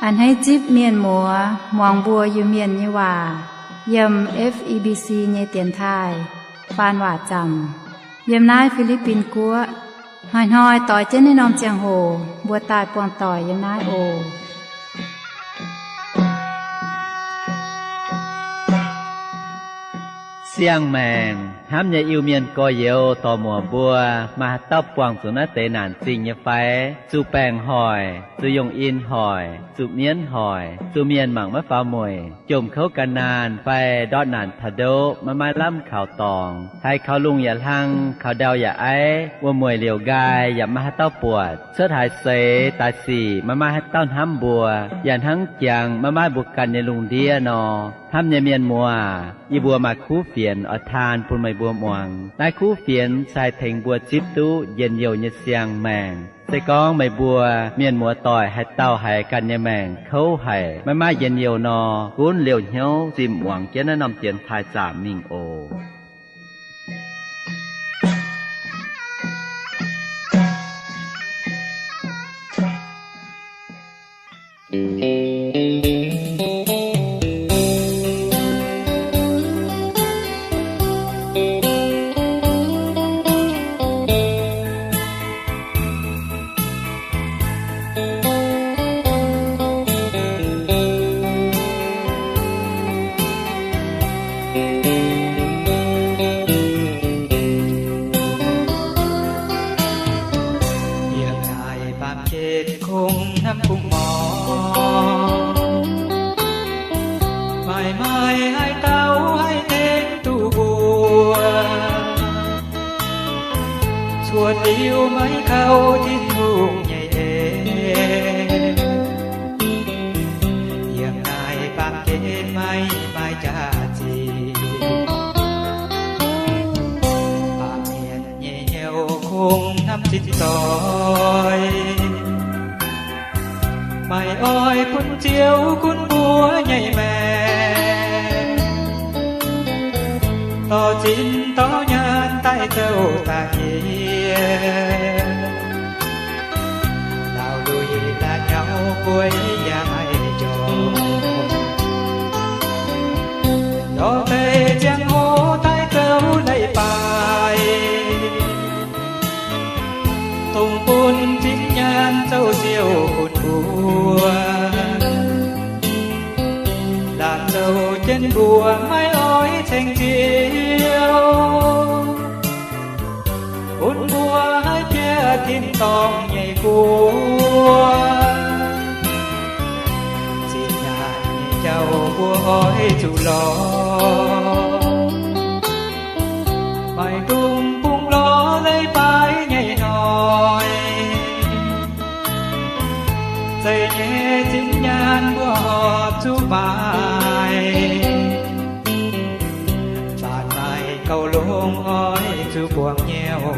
A'hneiv zipv mienh muoz muangx mbuo Iu-Mienh nyei waac yiem F E B C nyei dienx taaih faan waac zaamc yiem naaiv Fi^li^bin Guoqv. Hnoi-hnoi doix jienv naaiv norm ziangh hoc mbuo daaih buangh doic yiem naaiv oc. Siang-maengc hnamv nyei Iu-Mienh gorx-youz dorc-muoc mbuo, maaih haaix dauh buangh zuqc naaiv deix naanc zingh nyei fai? Zuqc baengc hoic, zuqc yongh in hoic, zuqc mienv hoic, zuqc mienh mangc maiv faaux mueic, jomc kouv gan naanh fai ndortv naanc taux ndoqv maiv maaih lamh kaux dorngx, haiz kaux lungh yaac hlang, kaux ndau yaac aiv, wuom-mueic liouc nqaai yaac maiv maaih haaix dauh buatc, cuotv haaix seix daaih sic maiv maaih haaix dauh hnamv mbuo, yaac hnangv jangx maiv maaih mbuo ganh nyei lungh ndiev nor. Hnamv nyei mienh muoz, yie mbuo maaih kuv fienx oix taan bun meih mbuo muangx. Naaiv kuv fienx se haih tengx mbuo zipv duqv njien-youh nyei siang-maengc. Se gorngv meih mbuo mienh muoz doic haaix dauh haiz ganh nyei maengc kouv haic, maiv maaih njien-youh nor, gunv liouh hnyouv zimh muangx jienv naaiv norm dienx taaih zaamc mingh oc. Yiem naaic baamh gen kungx hnamv kungx morc, maaih maaih haaix dauh haih tengx duqv mbuo, cuotv liuz maiv kaux Tin-Hungh nyei en. Yiem naaic baamh gen maiv maaih jaax-zinh, baamh mienh nyei hnyouv kungx hnamv zinh doic, maaih oix bun Ziouv gunv mbuo nyei maengc, dorh zinh dorh nyaanh daaih zouv daaih yie. Laauh lui la'nyauv bueix yaac maiv njormh, lorz deix ziangh hoc daaih zouv leiz-baaix, dongh bun zinh nyaanh zouv siouh bun mbuo, laanh zouv jienv mbuo maiv oix ceng Ziouv, bun mbuo haih bieqc tin-dorngh nyei guoqv. Zinh nyaanh nyei jauv mbuo oix zuqc lorz, maiv dungx bungx lorz leiz-baaix nyei hnoi. Zeiz nyei zinh nyaanh mbuo horpc zuqc maaic, faanv maaih gauh longx oix zuqc buangh nyei oc.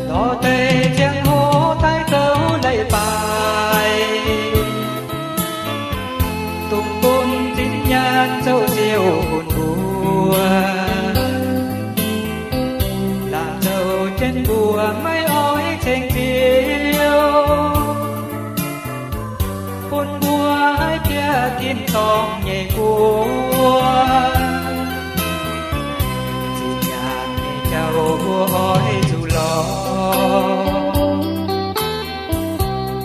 Lorz deix ziangh hoc daaih zouv leiz-baaix, dongh bun zinh nyaanh zouv siouh bun mbuo, laanh zouv jienv mbuo maiv oix ceng Ziouv, bun mbuo haih bieqc tin-dorngh nyei guoqv. Zinh nyaanh nyei jauv mbuo oix zuqc lorz,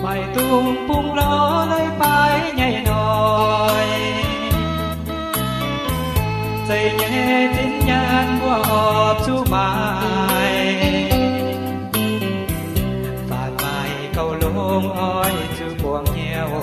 maiv dungx bungx lorz leiz-baaix nyei hnoi. Zeiz nyei zinh nyaanh mbuo horpc zuqc maaic, faanv maaih gauh longx oix zuqc buangh nyei oc.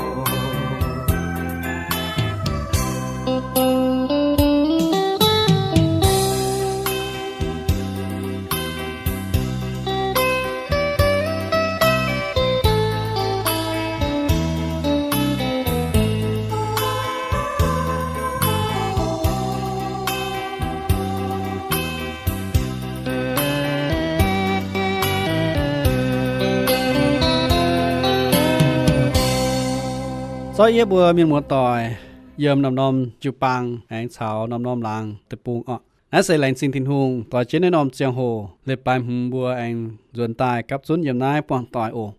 Doiv yiev mbuo mienh muoz-doic yiem norm-norm jiu-baang aengx caux norm-norm laangz deic-bung orqc. Naaiv se laengz zingh Tin-Hungh doix jienv naaiv norm ziangh hoc leiz-baaix hmz mbuo aengx nzuonx daaih gapv zunv yiem naaiv buangh doic oc.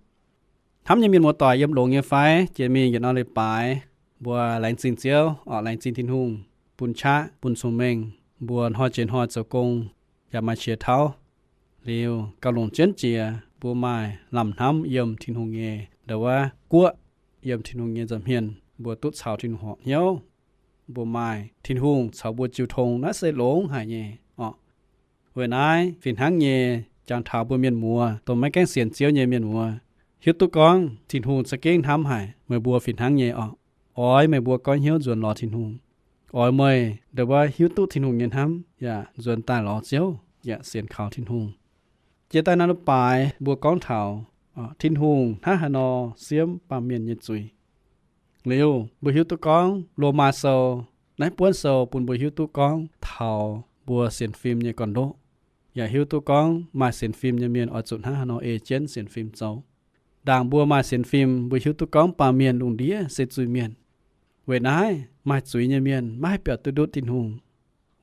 Hnamv nyei mienh muoz-doic yiem longx nyei fai? Jiex mingh yietc norm leiz-baaix mbuo laengz zingh Ziouv orqc, laengz zingh Tin-Hungh bun qaqv bun cong-mengh mbuo hnoi jiex hnoi zoux gong yaac maaih qiex tauv. Liuz gauh longc jienv jiex mbuo maaih lamh hnamv yiem Tin-Hungh nyei ndau wuov guoqv, yiem Tin-Hungh nyei nza'hmien mbuo duqv caux Tin-Hungh horpc hnyouv. Mbuo maaih Tin-Hungh caux mbuo jiu tong, naaiv se longx haic nyei orqc. Weic naaiv fih hnangv nyei, jangx taux mbuo mienh muoz, dongh maiv gaengh sienx Ziouv nyei mienh muoz, hiuv duqv gorngv Tin-Hungh za'gengh hnamv haic meih mbuo fih hnangv nyei orqc. Oix meih mbuo goiv hnyouv nzuonx lorz Tin-Hungh. Oix meih ndau wuov hiuv duqv Tin-Hungh nyei hnamv yaac nzuonx daaih lorz Ziouv yaac sienx kaux Tin-Hungh. Jiex daaih naaiv leiz-baaix mbuo gorngv taux Tin-Hungh hnangv haaix nor siemv baamh mienh nyei zuiz. Liuz mbuo hiuv duqv gorngv Lomaa Sou naaiv buonv sou bun mbuo hiuv duqv gorngv taux mbuo sienx fim nyei gorn-ndoqv, yaac hiuv duqv gorngv maaih sienx fim nyei mienh oix zuqc hnangv haaix nor ei jienv sienx fim zoux. Ndaangc mbuo maaih sienx fim, mbuo hiuv duqv gorngv baamh mienh lungh ndiev se zuiz-mienh. Weic naaiv maaih zuiz nyei mienh maiv haih biaux duqv ndutv Tin-Hungh.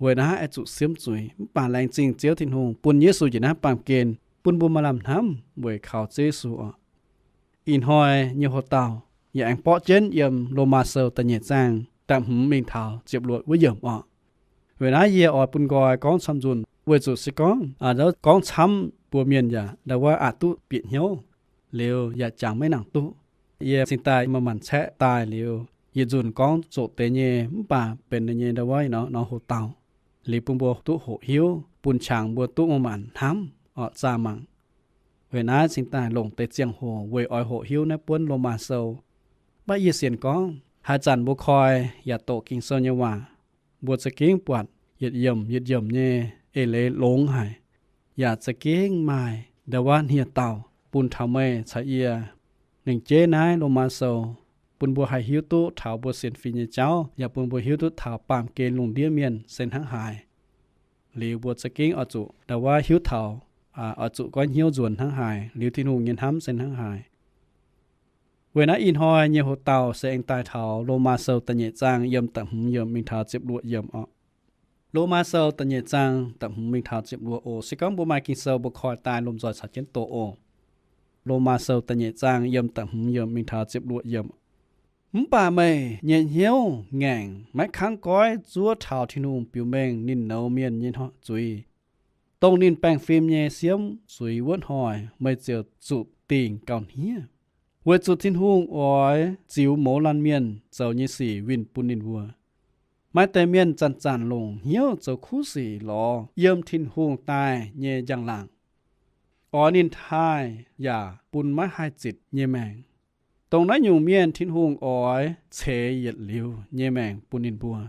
Weic naaiv oix zuqc siemv zuiz. Mv baac laengz zingh Ziouv Tin-Hungh bun Yesu njiec naaiv baamh gen bun mbuo maaih lamh hnamv weic kaux Ziouv Yesu orqc. Ih hnoi nyei hoc-dauh yaac aengx borqv jienv yiem Lomaa Sou da'nyeic zaang da'hmz mingh taux ziepc luoqc wuov yiemc orqc. Weic naaiv yie oix bun nqoi gorngv camv nzunc weic zuqc se gorngv gorngv camv mbuo mienh yaac ndau wuov aqc duqv bieqc hnyouv, liuz yaac jangx maiv nangc duqv. Yie cingx daaih maaih manc caeqv daaih liuz, yietc nzunc gorngv zoqc deix nyei mv baac benx ninh nyei ndau wuov nor hoc-dauh. Liuz bun mbuo duqv hoqc hiuv, bun qangx mbuo duqv maaih manc hnamv orqc zaah mangc. Weic naaiv cingx daaih longc deix ziangh hoc weic oix hoqc hiuv naaiv buonv Lomaa Sou. Mv baac yie sienx gorngv haaix zanc mbuo koi yaac doqc Ging-Sou nyei waac, mbuo za'gengh buatc yietc yiemc yietc yiemc nyei eix leiz longx haic, yaac za'gengh maaih ndau wuov hniev-daauh bun taux meih caux yie. Lengc jeiv naaiv Lomaa Sou bun mbuo haih hiuv duqv taux mbuo sienx fim nyei jauv, yaac bun mbuo hiuv duqv taux baamh gen lungh ndiev mienh se hnangv haaix. Liuz mbuo za'gengh oix zuqc ndau wuov hiuv taux oix zuqc goiv hnyouv nzuonx hnangv haaix, liuz Tin-Hungh nyei hnamv se hnangv haaix. Weic naaiv ih hnoi nyei hoc-dauh se aengx daaih taux Lomaa Sou da'nyeic zaang yiem da'hmz yiemc mingh taux ziepc luoqc yiemc orqc. Lomaa Sou da'nyeic zaang da'hmz mingh taux ziepc luoqc oc. Se gorngv mbuo maaih Ging-Sou mbuo koi daaih lomh nzoih caux jienv doqc oc. Lomaa Sou da'nyeic zaang yiem da'hmz yiemc mingh taux ziepc luoqc yiemc. Mv baac meih nyei hnyouv ngaengc maiv kangv goiv zuov taux Tin-Hungh biux mengh ninh nouz mienh nyei zuiz, dongh ninh baengh fim nyei siemv zuiz wuov hnoi, meih ziouc zuqc dingc gauh hniev. Weic zuqc Tin-Hungh oix ziux mouz laanh mienh zoux nyei sic winh bun ninh mbuo. Maaih deix mienh zanc-zanc longc hnyouv zoux kuv sic lorz yiem Tin-Hungh daaih nyei njang-laangc, oix ninh taaih yaac bun maiv haih zitc nyei maengc. Dongh naaiv nyungc mienh Tin-Hungh oix ceix yietc liuz nyei maengc bun ninh mbuo.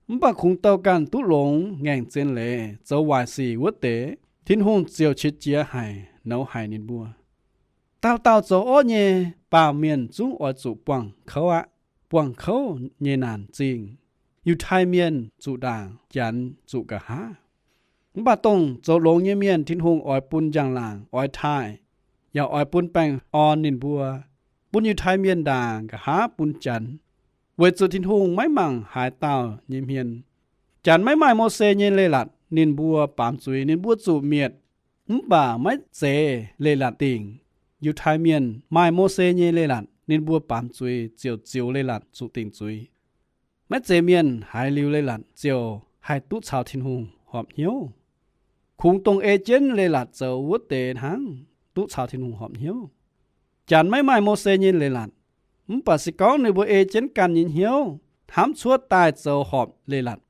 Mv baac kungx douh ganh duqv longx ngaengc zien leiz zoux waaic sic wuov deix, Tin-Hungh ziouc qiex jiez haic nouz haic ninh mbuo. Dauh dauh zoux orv nyei baamh mienh zungv oix zuqc buangh kouv aqv. Buangh kouv nyei naanc zingh, Yiutai Mienh zuqc ndaangc, Janx zuqc nqa'haav. Mv baac dongh zoux longx nyei mienh Tin-Hungh oix bun njang-laangc oix taaih, yaac oix bun baengh orn ninh mbuo, bun Yiutai Mienh ndaangc, nqa'haav bun Janx, weic zuqc Tin-Hungh maiv mangc haaix dauh nyei hmien. Janx maiv maaih Mose nyei leiz-latc, ninh mbuo baamz zuiz, ninh mbuo zuqc mietc. Mv baac maiv zeiz leiz-latc dingc. Yiutai Mienh maaih Mose nyei leiz-latc, ninh mbuo baamz zuiz ziouc ziux leiz-latc zuqc dingc zuiz. Maiv zeiz mienh haiz liuz leiz-latc ziouc haih duqv caux Tin-Hungh horpc hnyouv. Kungx dongh ei jienv leiz-latc zoux wuov deix hnangv duqv caux Tin-Hungh horpc hnyouv. Janx maiv maaih Mose nyei leiz-latc, mv baac se gorngv ninh mbuo ei jienv ganh nyei hnyouv hnamv cuotv daaih zoux horpc leiz-latc,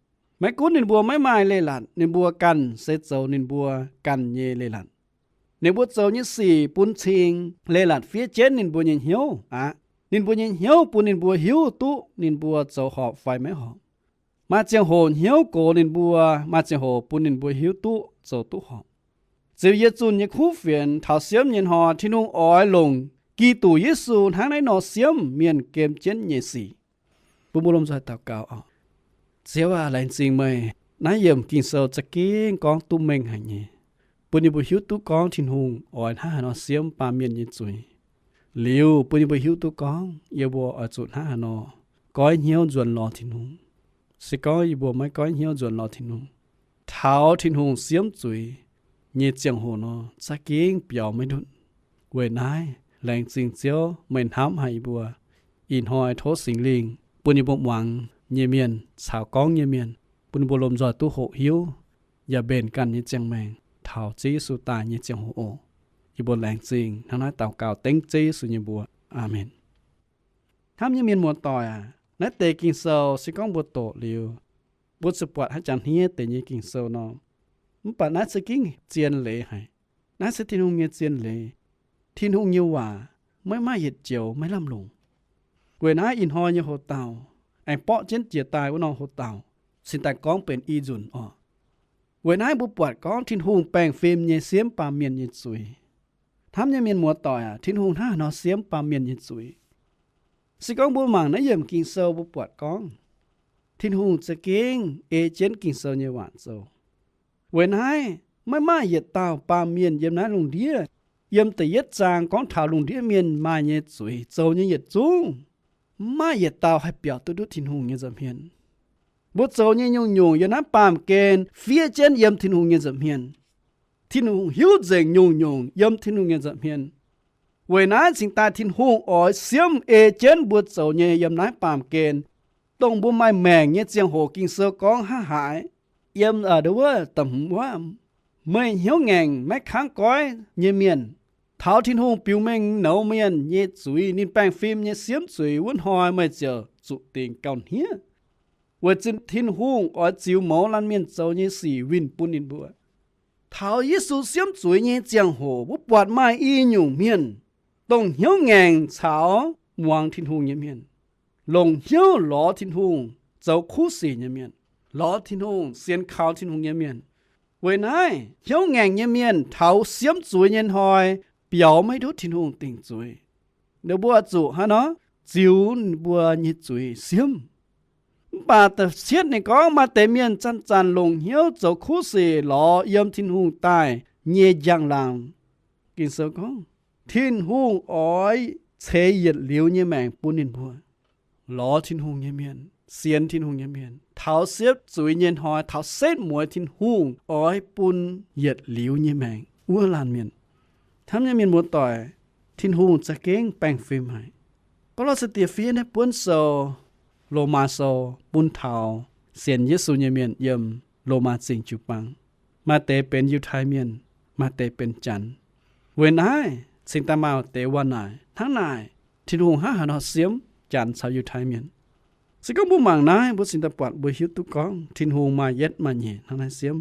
maiv gunv ninh mbuo maiv maaih leiz-latc, ninh mbuo ganh se zoux ninh mbuo ganh nyei leiz-latc. Ninh mbuo zoux nyei sic bun cing leiz-latc fiev jienv ninh mbuo nyei hnyouv aqv. Ninh mbuo nyei hnyouv bun ninh mbuo hiuv duqv ninh mbuo zoux horpc fai maiv horpc. Maaih ziangh hoc hnyouv gox ninh mbuo, maaih ziangh hoc bun ninh mbuo hiuv duqv zoux duqv horpc. Ziux yietc zunh nyei kuv fienx taux siemv nyei hnoi, Tin-Hungh oix longc Giduc Yesu hnangv naaiv nor siemv mienh gem jienv nyei sic. Bun mbuo lomh nzoih daux gaux oc. Ziouv aac, laengz zingh meih. Naaiv yiemc Ging-Sou za'gengh gorngv duqv mengh haic nyei, bun yie mbuo hiuv duqv gorngv Tin-Hungh oix hnangv haaix nor siemv baamh mienh nyei zuiz. Liuz bun yie mbuo hiuv duqv gorngv yie mbuo oix zuqc hnangv haaix nor goiv hnyouv nzuonx lorz Tin-Hungh. Se gorngv yie mbuo maiv goiv hnyouv nzuonx lorz Tin-Hungh, taux Tin-Hungh siemv zuiz nyei ziangh hoc nor, za'gengh biaux maiv ndutv. Weic naaiv laengz zingh Ziouv meih hnamv haic yie mbuo. Ih hnoi tov Singx Lingh bun yie mbuo muangx nyei mienh caux gorngv nyei mienh, bun yie mbuo lomh nzoih duqv hoqc hiuv yaac mbenc ganh nyei ziangh maengc taux Ziouv Yesu daaih nyei ziangh hoc oc. Yie mbuo laengz zingh hnangv naaiv daux gaux dengv Ziouv Yesu nyei mbuox. Aamen. Hnamv nyei mienh muoz-doic aac, naaiv deix Ging-Sou se gorngv mbuo doqc liuz, mbuo zuqc buatc haaix jangx hniev deix nyei Ging-Sou nor, mv baac naaiv za'gengh zien leiz haic. Naaiv se Tin-Hungh nyei zien leiz. Tin-Hungh nyei waac maiv maaih yietc joux maiv lamh longc. Weic naaiv ih hnoi nyei hoc-dauh, aengx borqv jienv jiex daaih wuov norm hoc-dauh, cingx daaih gorngv benx i nzunc oc. Weic naaiv mbuo buatc gorngv Tin-Hungh baengh fim nyei siemv baamh mienh nyei zuiz. Hnamv nyei mienh muoz-doic aac, Tin-Hungh hnangv haaix nor siemv baamh mienh nyei zuiz? Se gorngv mbuo mangc naaiv yiemc Ging-Sou mbuo buatc gorngv, Tin-Hungh za'gengh ei jienv Ging-Sou nyei waac zoux. Weic naaiv maiv maaih yietc dauh baamh mienh yiem naaiv lungh ndiev, yiem da'yietv zaang gorngv taux lungh ndiev mienh maaih nyei zuiz zoux nyei yietc zungv, maiv maaih yietc dauh haih biaux duqv ndutv Tin-Hungh nyei nza'hmien. Mbuo zoux nyei nyungc-nyungc yiem naaiv baamh gen fiev jienv yiem Tin-Hungh nyei nza'hmien. Tin-Hungh hiuv nzengc nyungc-nyungc yiem Tin-Hungh nyei nza'hmien. Weic naaiv cingx daaih Tin-Hungh oix siemv ei jienv mbuo zoux nyei yiem naaiv baamh gen, dongh mbuo maaih maengc nyei ziangh hoc. Ging-Sou gorngv hnangv haaix? Yiem a'nda wuov da'hmz wuov, meih hnyouv ngaengc maiv kangv goiv nyei mienh, taux Tin-Hungh biux mengh nouz mienh nyei zuiz, ninh baengh fim nyei siemv zuiz wuov hnoi, meih ziouc zuqc dingc gauh hniev. Weic zuqc Tin-Hungh oix ziux mouz laanh mienh zoux nyei sic winh bun ninh mbuo. Taux Yesu siemv zuiz nyei ziangh hoc, mbuo buatc maaih i nyungc mienh, dongh hnyouv ngaengc caux muangx Tin-Hungh nyei mienh, longc hnyouv lorz Tin-Hungh zoux kuv sic nyei mienh, lorz Tin-Hungh, sienx kaux Tin-Hungh nyei mienh. Weic naaiv hnyouv ngaengc nyei mienh taux siemv zuiz nyei hnoi, biaux maiv ndutv Tin-Hungh dingc zuiz. Ninh mbuo zuqc haaix nor? Ziux ninh mbuo nyei zuiz siemv. Mv baac da'cietv ninh gorngv maaih deix mienh zanc-zanc longc hnyouv zoux kuv sic lorz yiem Tin-Hungh daaih nyei njang-laangc. Ging-Sou gorngv, Tin-Hungh oix ceix yietc liuz nyei maengc bun ninh mbuo. Lorz Tin-Hungh nyei mienh, sienx Tin-Hungh nyei mienh, taux siemv zuiz nyei hnoi, taux setv mueiz Tin-Hungh oix bun yietc liuz nyei maengc wuov laanh mienh. Hnamv nyei mienh muoz-doic, Tin-Hungh za'gengh baengh fim haic. Gauv lorz se diex fiev naaiv buonv sou, Lomaa Sou, bun taux sienx Yesu nyei mienh yiem Lomaa Zingh jiu-baang. Maaih deix benx Yiutai Mienh, maaih deix benx Janx. Weic naaiv cingx daaih maaih deix waac-naaic hnangv naaic, Tin-Hungh hnangv haaix nor siemv Janx caux Yiutai Mienh. Se gorngv mbuo mangc naaiv, mbuo cingx daaih buatc mbuo hiuv duqv gorngv Tin-Hungh maaih yietv maaih nyeic hnangv naaiv siemv.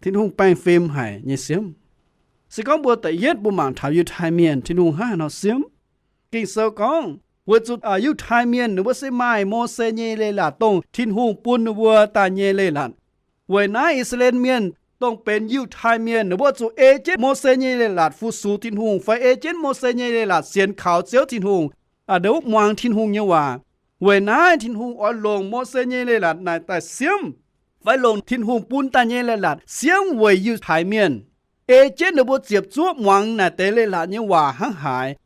Tin-Hungh baengh fim haic nyei siemv. Se gorngv mbuo da'yietv mbuo mangc taux Yiutai Mienh, Tin-Hungh hnangv haaix nor siemv. Ging-Sou gorngv, weic zuqc Yiutai Mienh ninh mbuo se maaih Mose nyei leiz-latc, dongh Tin-Hungh bun ninh mbuo daaih nyei leiz-latc. Weic naaiv I^saa^laa^en Mienh, dongh benx Yiutai Mienh, ninh mbuo zuqc ei jienv Mose nyei leiz-latc fu-sux Tin-Hungh fai ei jienv Mose nyei leiz-latc sienx kaux Ziouv Tin-Hungh, a'nda wuov muangx Tin-Hungh nyei waac. Weic naaiv Tin-Hungh oix longc Mose nyei leiz-latc naaic daaih siemv, fai longc Tin-Hungh bun daaih nyei leiz-latc siemv weic Yiutai Mienh, ei jienv ninh mbuo ziepc zuoqv muangx naaic deix leiz-latc nyei waac hnangv haaix.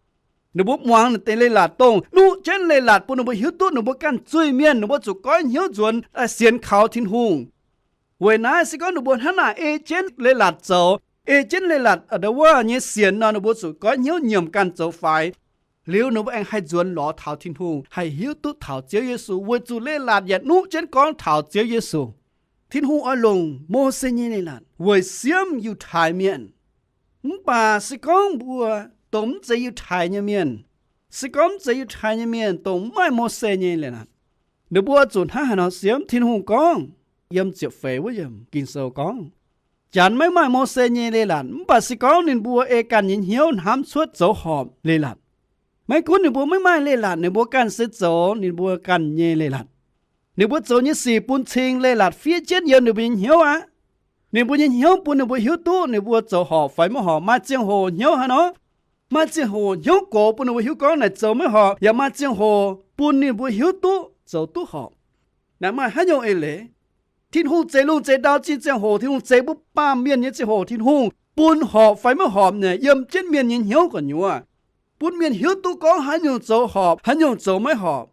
Ninh mbuo muangx naaic deix leiz-latc dongh nuqv jienv leiz-latc bun ninh mbuo hiuv duqv ninh mbuo ganh zuiz-mienh, ninh mbuo zuqc goiv hnyouv nzuonx daaih sienx kaux Tin-Hungh. Weic naaiv se gorngv ninh mbuo hnangv naaic ei jienv leiz-latc zoux, ei jienv leiz-latc a'nda wuov nyei sienx nor, ninh mbuo zuqc goiv hnyouv nyiemc ganh zoux faix. Liuz ninh mbuo aengx haih nzuonx lorz taux Tin-Hungh, haih hiuv duqv taux Ziouv Yesu, weic zuqc leiz-latc yaac nuqv jienv gorngv taux Ziouv Yesu. Tin-Hungh oix longc Mose nyei leiz-latc weic siemv Yiutai Mienh. Mv baac se gorngv mbuo dongh mv zeiz Yiutai nyei mienh, se gorngv mv zeiz Yiutai nyei mienh, dongh mv maaih Mose nyei leiz-latc, ninh mbuo zuqc hnangv haaix nor siemv? Tin-Hungh gorngv, yiem ziepc feix wuov yiemc Ging-Sou gorngv, Janx maiv maaih Mose nyei leiz-latc, mv baac se gorngv ninh mbuo ei ganh nyei hnyouv hnamv cuotv zoux horpc leiz-latc. Maiv gunv ninh mbuo maiv maaih leiz-latc, ninh mbuo ganh se zoux ninh mbuo ganh nyei leiz-latc. Ninh mbuo zoux nyei sic bun cing leiz-latc fiev jienv yiem ninh mbuo nyei hnyouv aqv. Ninh mbuo nyei hnyouv bun ninh mbuo hiuv duqv ninh mbuo zoux horpc fai maiv horpc. Maaih ziangh hoc hnyouv haaix nor, maaih ziangh hoc hnyouv gox bun ninh mbuo hiuv gorngv naaic zoux maiv horpc, yaac maaih ziangh hoc bun ninh mbuo hiuv duqv zoux duqv horpc. Naaic maaih haaix nyungc eix leiz? Tin-Hungh zeix lungh zeix ndau zingh ziangh hoc, Tin-Hungh zeix mbuo baamh mienh nyei ziangh hoc, Tin-Hungh bun horpc fai maiv horpc naaic yiem jienv mienh nyei hnyouv gu'nyuoz. bun mienh hiuv duqv gorngv haaix nyungc zoux horpc, haaix nyungc zoux maiv horpc.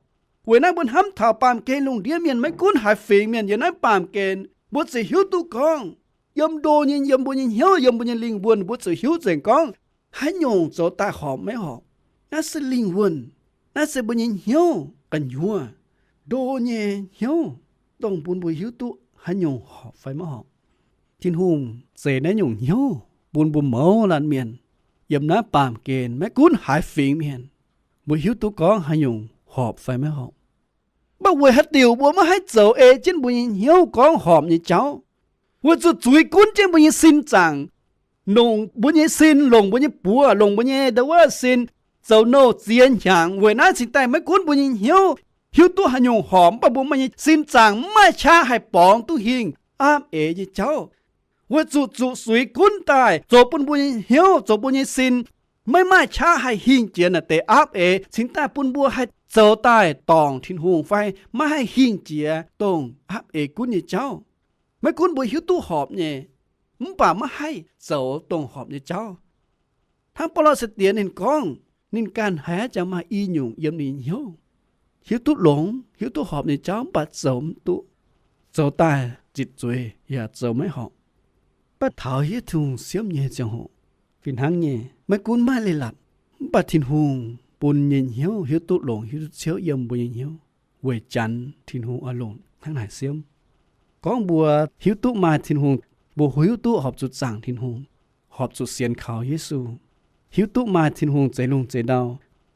Weic naaiv mbuo hnamv taux baamh gen lungh ndiev mienh, maiv gunv haaix fingx mienh yiem naaiv baamh gen, mbuo ziouc hiuv duqv gorngv, yiem ndo nyei, yiem mbuo nyei hnyouv, yiem mbuo nyei lingh wuonh, mbuo ziouc hiuv nzengc gorngv haaix nyungc zoux daaih horpc maiv horpc. Naaiv se lingh wuonh, naaiv se mbuo nyei hnyouv gu'nyuoz, ndo nyei hnyouv, dongh bun mbuo hiuv duqv haaix nyungc horpc fai maiv horpc. Tin-Hungh zeix naaiv nyungc hnyouv bun mbuo mouz laanh mienh yiem naaiv baamh gen, maiv gunv haaix fingx mienh, mbuo hiuv duqv gorngv haaix nyungc horpc fai maiv horpc. Mv baac weic haaix diuc mbuo maiv haih zoux ei jienv mbuo nyei hnyouv gorngv horpc nyei jauv? Weic zuqc zuiz gunv jienv mbuo nyei sin zaangc, longc mbuo nyei sin, longc mbuo nyei buoz, longc mbuo nyei ndau wuov sin zoux nouh ziex hnyangx. Weic naaiv cingx daaih maiv gunv mbuo nyei hnyouv hiuv duqv haaix nyungc horpc, mv baac mbuo nyei sin zaangc mv maaih qaqv haih borngz duqv hingh aapv eix nyei jauv. Weic zuqc zuqc zuiz gunv daaih zoux bun mbuo nyei hnyouv, zoux mbuo nyei sin maiv maaih qaqv haih hingh jiex naaic deix aapv eix, cingx daaih bun mbuo haih zoux daaih dorngc Tin-Hungh fai maiv haih hingh jiex dongh aapv eix gunv nyei jauv. Maiv gunv mbuo hiuv duqv horpc nyei, mv baac maiv haih zoux dongh horpc nyei jauv. Hnangv Baulo sai-diex ninh gorngv, ninh ganh haiz jaax maaih i nyungc yiem ninh nyei hnyouv, hiuv duqv longx, hiuv duqv horpc nyei jauv, mv baac zoux mv duqv, zoux daaih zitc zuiz yaac zoux maiv horpc. Mv baac taux hiuv Tin-Hungh siemv nyei ziangh hoc, fih hnangv nyei, maiv gunv maaih leiz-latc, mv baac Tin-Hungh bun nyei hnyouv hiuv duqv longx, hiuv duqv ciouv yiem mbuo nyei hnyouv, weic Janx Tin-Hungh oix longc hnangv naaic siemv. Gorngv mbuo hiuv duqv maaih Tin-Hungh, mbuo hiuv duqv horpc zuqc zaangc Tin-Hungh, horpc zuqc sienx kaux Yesu, hiuv duqv maaih Tin-Hungh zeix lungh zeix ndau,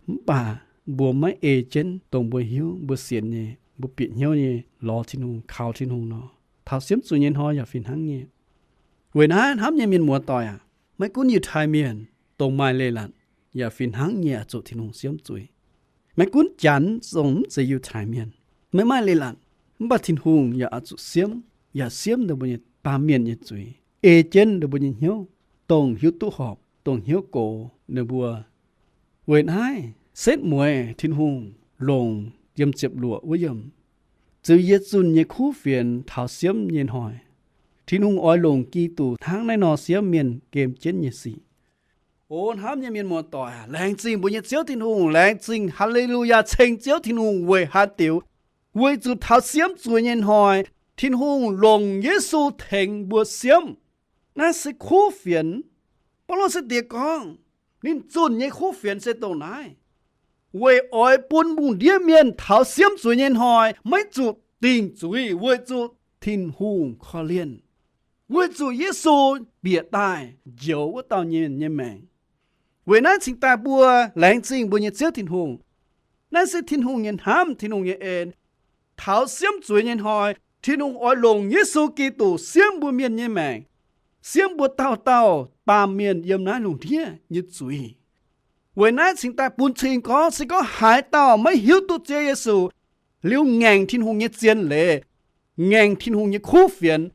mv baac mbuo maiv ei jienv dongh mbuo hiuv, mbuo sienx nyei, mbuo bieqc hnyouv nyei lorz Tin-Hungh, kaux Tin-Hungh nor, taux siemv zuiz nyei hnoi yaac fih hnangv nyei. Weic naaiv hnamv nyei mienh muoz-doic aac, maiv gunv Yiutai Mienh dongh maaih leiz-latc yaac fih hnangv nyei oix zuqc Tin-Hungh siemv zuiz. Maiv gunv Janx dongh mv zeiz Yiutai Mienh, maiv maaih leiz-latc, mv baac Tin-Hungh yaac oix zuqc siemv, yaac siemv ninh mbuo nyei baamh mienh nyei zuiz, ei jienv ninh mbuo nyei hnyouv, dongh hiuv duqv horpc, dongh hnyouv gox ninh mbuo. Weic naaiv setv mueiz Tin-Hungh longc yiem ziepc luoqc wuov yiemc, ziux yie zunh nyei kuv fienx taux siemv nyei hnoi, Tin-Hungh oix longc Giduc hnangv naaiv nor siemv mienh gem jienv nyei sic. O hnamv nyei mienh muoz-doic aac, laengz zingh mbuo nyei Ziouv Tin-Hungh, laengz zingh, haa^le^lu^yaa, ceng Ziouv Tin-Hungh weic haaix diuc? Weic zuqc taux siemv zuiz nyei hnoi, Tin-Hungh longc Yesu tengx mbuo siemv. Naaiv se kuv fienx. Baulo sai-diex gorngv, ninh zunh nyei kuv fienx se dongh naaiv, weic oix bun lungh ndiev mienh taux siemv zuiz nyei hnoi maiv zuqc dingc zuiz weic zuqc Tin-Hungh korv-lienh, weic zuqc Yesu bieqc daaih njoux wuov dauh mienh nyei maengc. Weic naaiv cingx daaih mbuo laengz zingh mbuo nyei Ziouv Tin-Hungh. Naaiv se Tin-Hungh nyei hnamv, Tin-Hungh nyei en. Taux siemv zuiz nyei hnoi, Tin-Hungh oix longc Yesu Giduc siemv mbuo mienh nyei maengc, siemv mbuo dauh dauh baamh mienh yiem naaiv lungh ndiev nyei zuiz. Weic naaiv cingx daaih bun cing gorngv, se gorngv haaix dauh maiv hiuv duqv Ziouv Yesu, liuz ngaengc Tin-Hungh nyei zien leiz, ngaengc Tin-Hungh nyei kuv fienx.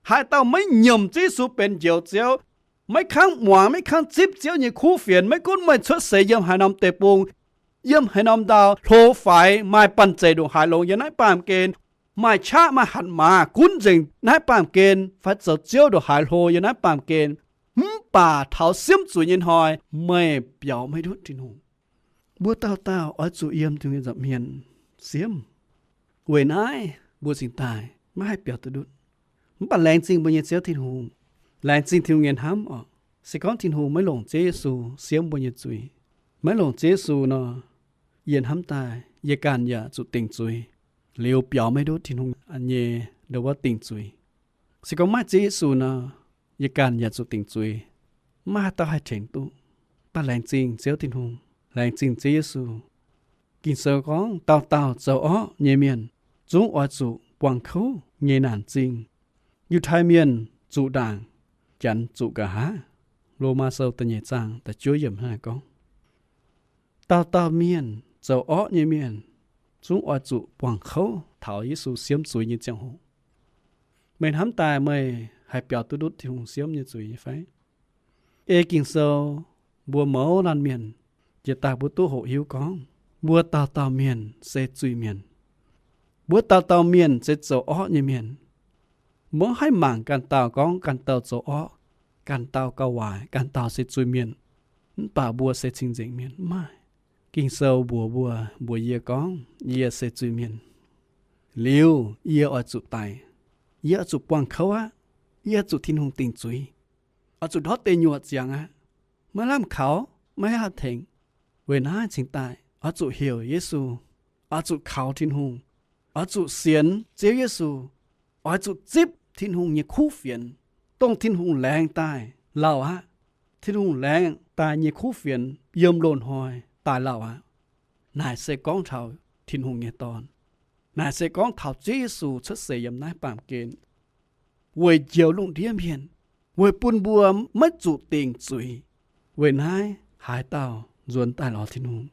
Haaix dauh maiv nyiemc Ziouv Yesu benx Njoux Ziouv, maiv kangv muangx, maiv kangv zipv Ziouv nyei kuv fienx, maiv gunv meih cuotv seix yiem haaix norm deic-bung, yiem haaix norm ndau, hlo faix, maaih banh zeic ndongc haaix longx yiem naaiv baamh gen, maaih qaqv maaih hatc maaz gunv nzengc naaiv baamh gen, fai zoux ziouv ndongc haaix hlo yiem naaiv baamh gen, mv baac taux siemv zuiz nyei hnoi meih biaux maiv ndutv Tin-Hungh. Mbuo dauh dauh oix zuqc yiem Tin-Hungh nyei nza'hmien siemv. Weic naaiv mbuo cingx daaih maiv haih biaux duqv ndutv. Mv baac laengz zingh mbuo nyei Ziouv Tin-Hungh, laengz zingh Tin-Hungh nyei hnamv oc. Se gorngv Tin-Hungh maiv longc Ziouv Yesu siemv mbuo nyei zuiz, maiv longc Ziouv Yesu nor, yie hnamv daaih yie ganh yaac zuqc dingc zuiz, liuz biaux maiv ndutv Tin-Hungh nyei ndo wuov dingc zuiz. Se gorngv maaih Ziouv Yesu nor, yie ganh yaac zuqc dingc zuiz, maiv maaih haaix dauh haih tengx duqv. Mv baac laengz zingh Ziouv Tin-Hungh, laengz zingh Ziouv Yesu. Ging-Sou gorngv dauh dauh zoux orqv nyei mienh zungv oix zuqc buangh kouv nyei naanc zingh. Yiutai Mienh zuqc ndaangc, Janx zuqc nqa'haav. Lomaa Sou da'nyeic zaang da'juov yiemc hnangv naaiv gorngv, dauh dauh mienh zoux orqv nyei mienh zungv oix zuqc buangh kouv taux Yesu siemv zuiz nyei ziangh hoc. Meih hnamv daaih meih haih biaux duqv ndutv Tin-Hungh siemv nyei zuiz nyei fai? Ei Ging-Sou, mbuo mouz laanh mienh jiex daaih mbuo duqv hoqc hiuv gorngv mbuo dauh dauh mienh se zuiz-mienh. Mbuo dauh dauh mienh se zoux orqv nyei mienh. Maiv haih mangc ganh dauh gorngv ganh dauh zoux orqv, ganh dauh gauh waaic, ganh dauh se zuiz-mienh. mv baac mbuo se cing-nzengc mienh mv maaih. Ging-Sou mbuox mbuo, mbuox yie gorngv, yie se zuiz-mienh. Liuz yie oix zuqc daic. Yie oix zuqc buangh kouv aqv. Yie oix zuqc Tin-Hungh dingc zuiz. Oix zuqc ndortv deic nyuoqc ziangx aqv. Maiv lamh kaux, maiv haih tengx. Weic naaiv cingx daaih oix zuqc heuc Yesu, oix zuqc kaux Tin-Hungh, oix zuqc sienx Ziouv Yesu, oix zuqc zipv Tin-Hungh nyei kuv fienx, dongh Tin-Hungh laengz daaih lauh aqv. Tin-Hungh laengz daaih nyei kuv fienx yiem loz-hnoi daaih lauh aqv. Naaic se gorngv taux Tin-Hungh nyei Dorn. Naaic se gorngv taux Ziouv Yesu cuotv seix yiem naaiv baamh gen weic njoux lungh ndiev mienh, weic bun mbuo maiv zuqc dingc zuiz. Weic naaiv haaix dauh nzuonx daaih lorz Tin-Hungh,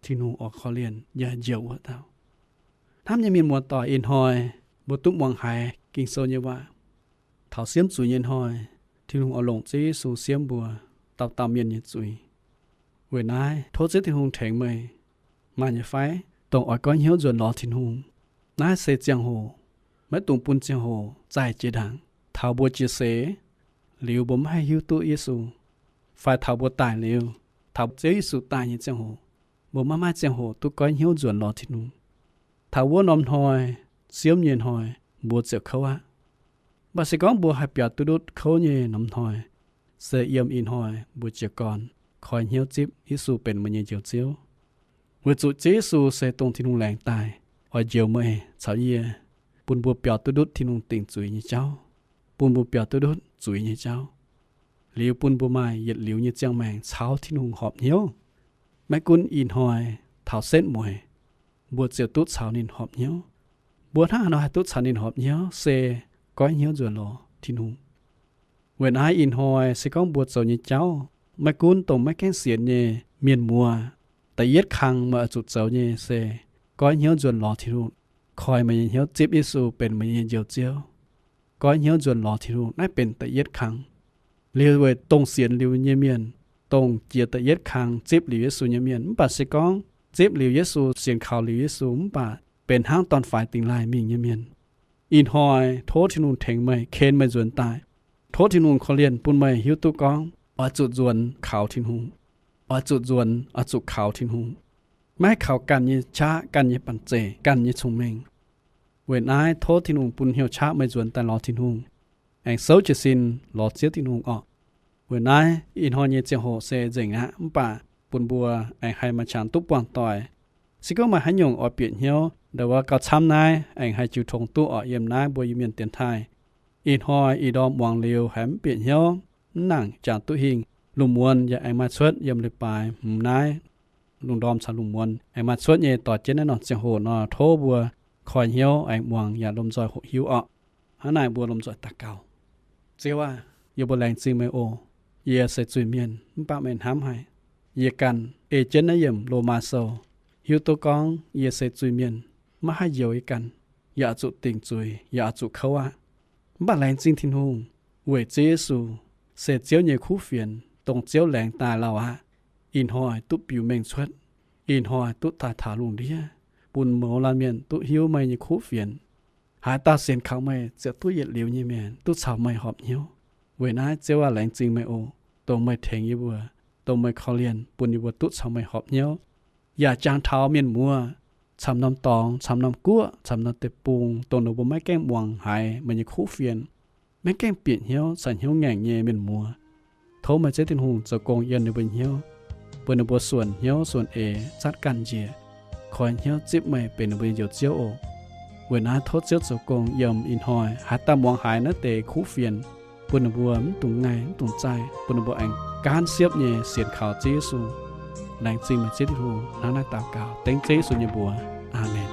Tin-Hungh oix korv-lienh yaac njoux wuov dauh. Hnamv nyei mienh muoz-doic, ih hnoi mbuo duqv muangx haiz Ging-Sou nyei waac. Taux siemv zuiz nyei hnoi, Tin-Hungh oix longc Ziouv Yesu siemv mbuo dauh dauh mienh nyei zuiz. Weic naaiv tov Ziouv Tin-Hungh tengx meih. Maaih nyei fai dongh oix goiv hnyouv nzuonx lorz Tin-Hungh? Naaiv se ziangh hoc, maiv dungx bun ziangh hoc zaih jiex ndaangc. Taux mbuo jiez seix liuz mbuo maiv haih hiuv duqv Yesu, fai taux mbuo daic liuz, taux Ziouv Yesu daaih nyei ziangh hoc, mbuo maiv maaih ziangh hoc duqv goiv hnyouv nzuonx lorz Tin-Hungh. Taux wuov norm hnoi, siemv nyei hnoi, mbuo ziouc kouv aqv. Mv baac se gorngv mbuo haih biaux duqv ndutv kouv nyei norm hnoi, se yiem ih hnoi mbuo jiez gorn koi hnyouv zipv Yesu benx meih nyei Njoux Ziouv. Weic zuqc Ziouv Yesu se dongh Tin-Hungh laengz daaih oix njoux meih caux yie, bun mbuo biaux duqv ndutv Tin-Hungh dingc zuiz nyei jauv, bun mbuo biaux duqv ndutv zuiz nyei jauv, liuz bun mbuo maaih yietc liuz nyei ziangh maengc caux Tin-Hungh horpc hnyouv. Maiv gunv ih hnoi taux setv mueiz, mbuo ziouc duqv caux ninh horpc hnyouv. Mbuo hnangv haaix nor haih duqv caux ninh horpc hnyouv? Se goiv hnyouv nzuonx lorz Tin-Hungh. Weic naaiv ih hnoi se gorngv mbuo zoux nyei jauv, maiv gunv dongh maiv gaengh sienx nyei mienh muoz, da'yietv kang meih oix zuqc zoux nyei se goiv hnyouv nzuonx lorz Tin-Hungh, koi meih nyei hnyouv zipv Yesu benx meih nyei Njoux Ziouv. Goiv hnyouv nzuonx lorz Tin-Hungh, naaiv benx da'yietv kang. Liuz weic dongh sienx liuz nyei mienh, dongh jiex da'yietv kang zipv liuz Yesu nyei mienh, mv baac se gorngv zipv liuz Yesu, sienx kaux liuz Yesu mv baac benx hnangv dorn-faix dingx laaih mingh nyei mienh, ih hnoi tov Tin-Hungh tengx meih, ken meih nzuonx daaih. Tov Tin-Hungh korv-lienh bun meih hiuv duqv gorngv oix zuqc nzuonx kaux Tin-Hungh, oix zuqc nzuonx, oix zuqc kaux Tin-Hungh. Maiv haih kaux ganh nyei qaqv, ganh nyei banh zeic, ganh nyei cong-mengh. Weic naaiv tov Tin-Hungh bun hnyouv qaqv meih nzuonx daaih lorz Tin-Hungh, aengx souv jiez sin lorz Ziouv Tin-Hungh orqc. Weic naaiv ih hnoi nyei ziangh hoc se nzengc aqv, mv baac bun mbuo aengx haih maaih qangx duqv buangh doic. Se gorngv maaih haaix nyungc oix bieqc hnyouv, ndau wuov gauh camv naaiv aengx haih jiu tong duqv orqc yiem naaiv mbuo Iu-Mienh dienx taaih. Ih hnoi ih ndorm muangx liuz haiz mv bieqc hnyouv, mv nangc jangx duqv hingh, lungh muonz yaac aengx maaih cuotv yiem leiz-baaix hmz naaiv. Lungh ndorm caux lungh muonz aengx maaih cuotv nyei doix jienv naaiv norm ziangh hoc nor, tov mbuo koi hnyouv aengx muangx yaac lomh nzoih hoqc hiuv orqc. Hnangv naaic mbuo lomh nzoih daux gaux. Ziouv aah! Yie mbuo laengz zingh meih oc. Yie se zuiz-mienh mv baac meih hnamv haic. Yie ganh ei jienv naaiv yiemc Lomaa Sou, hiuv duqv gorngv yie se zuiz-mienh, maiv haih njoux yie ganh, yaac oix zuqc dingc zuiz, yaac oix zuqc kouv aqv. Mv baac laengz zingh Tin-Hungh, weic Ziouv Yesu se Ziouv nyei kuv fienx, dongh Ziouv laengz daaih lauh aqv, ih hnoi duqv biux mengh cuotv, ih hnoi duqv daaih taux lungh ndiev, bun mouz laanh mienh duqv hiuv meih nyei kuv fienx. Haaix dauh sienx kaux meih ziouc duqv yietc liuz nyei mienh, duqv caux meih horpc hnyouv. Weic naaiv Ziouv aah! Laengz zingh meih oc, dongh meih tengx yie mbuo, dongh meih korv-lienh bun yie mbuo duqv caux meih horpc hnyouv, yaac jangx taux mienh muoz camv norm dorngx, camv norm guoqv, camv norm deic-bung, dongh ninh mbuo maiv gaengh muangx haiz meih nyei kuv fienx, maiv gaengh bieqc hnyouv caux hnyouv ngaengc nyei mienh muoz. Tov meih Ziouv Tin-Hungh zoux gong yiem ninh mbuo hnyouv, bun ninh mbuo suonc hnyouv suonc eix zatv ganh njiec, koi hnyouv zipv meih benx ninh mbuo nyei Njoux Ziouv oc. Weic naaiv tov Ziouv zoux gong yiem ih hnoi haaix dauh muangx haiz naaiv deix kuv fienx, bun ninh mbuo mv dungx ngaih mv dungx zaih, bun ninh mbuo aengx gaanv siepv nyei sienx kaux Ziouv Yesu. Laengz zingh meih Ziouv Tin-Hungh. Hnangv naaiv daux gaux dengv Ziouv Yesu nyei mbuox. Aamen.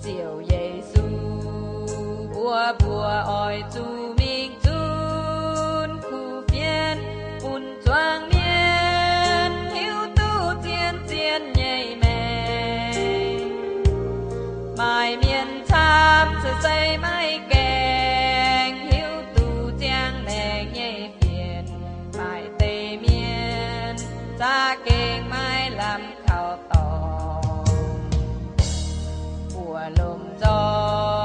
Ziouv Yesu, mbuo mbuox oix zuqc mingh zunv kuv fienx, bun zuangx mienh hiuv duqv zien-zien nyei maengc. Maaih mienh camv se zeiz maiv gaengh hiuv duqv ziangh laengz nyei fienx. Maaih deix mienh za'gengh maiv lamh kaux dorngx, buoz-lomh nzoih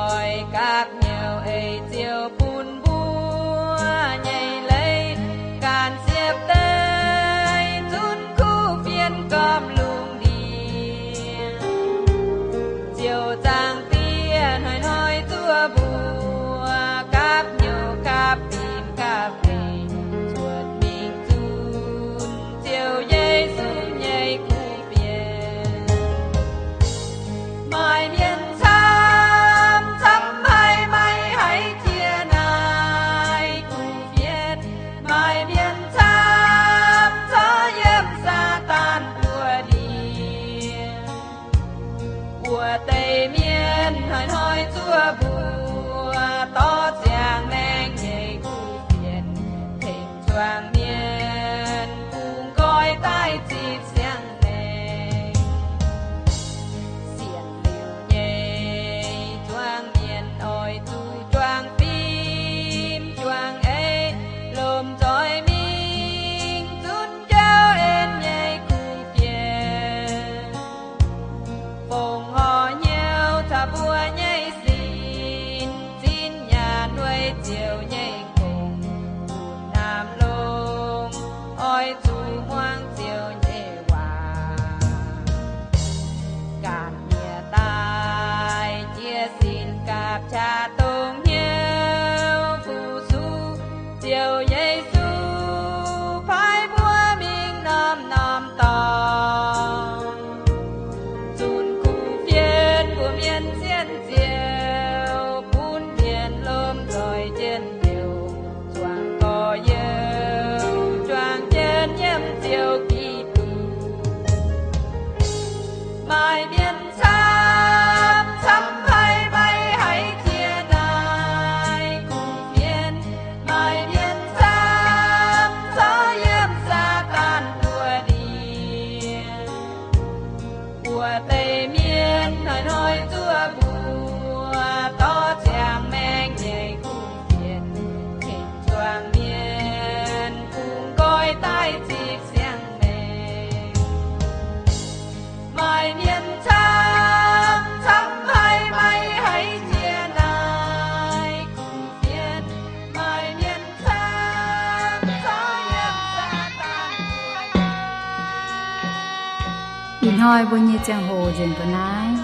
Ih hnoi mbuo nyei ziangh hoc nzengc mbuo naaiv.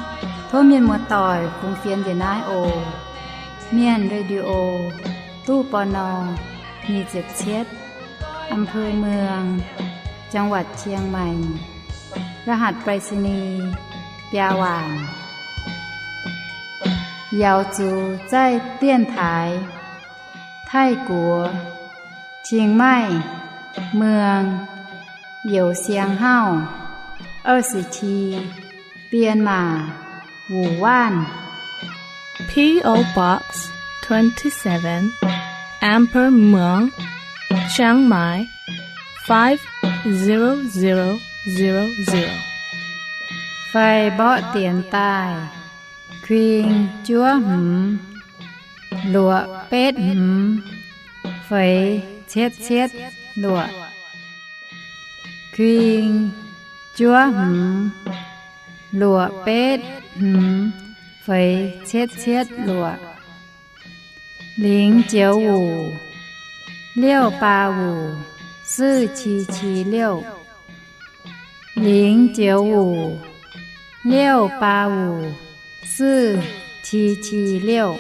Tov mienh muoz-doic fungx fienx njiec naaiv oc. Mienh Radio, ตู้ ปณ. nyic ziepc cietv, อำเภอเมือง จังหวัดเชียงใหม่ รหัสไปรษณีย์ biaa waanc. 瑶族在电台 Taiv-Guoqv, Chiang Mai, เมือง Youh Siang Hauv, 二十七, Bienh Maac, Wuonh Waanv. P O Box twenty-seven, อำเภอเมือง เชียงใหม่ five zero zero zero zero. Fai mborqv dienx daaih, kuing juov hmz luoqc betv hmz feix cietv cietv luoqc. Kuing juov hmz luoqc betv hmz feix cietv cietv luoqc. 零九五六八五四七七六. 零九五六八五四七七六.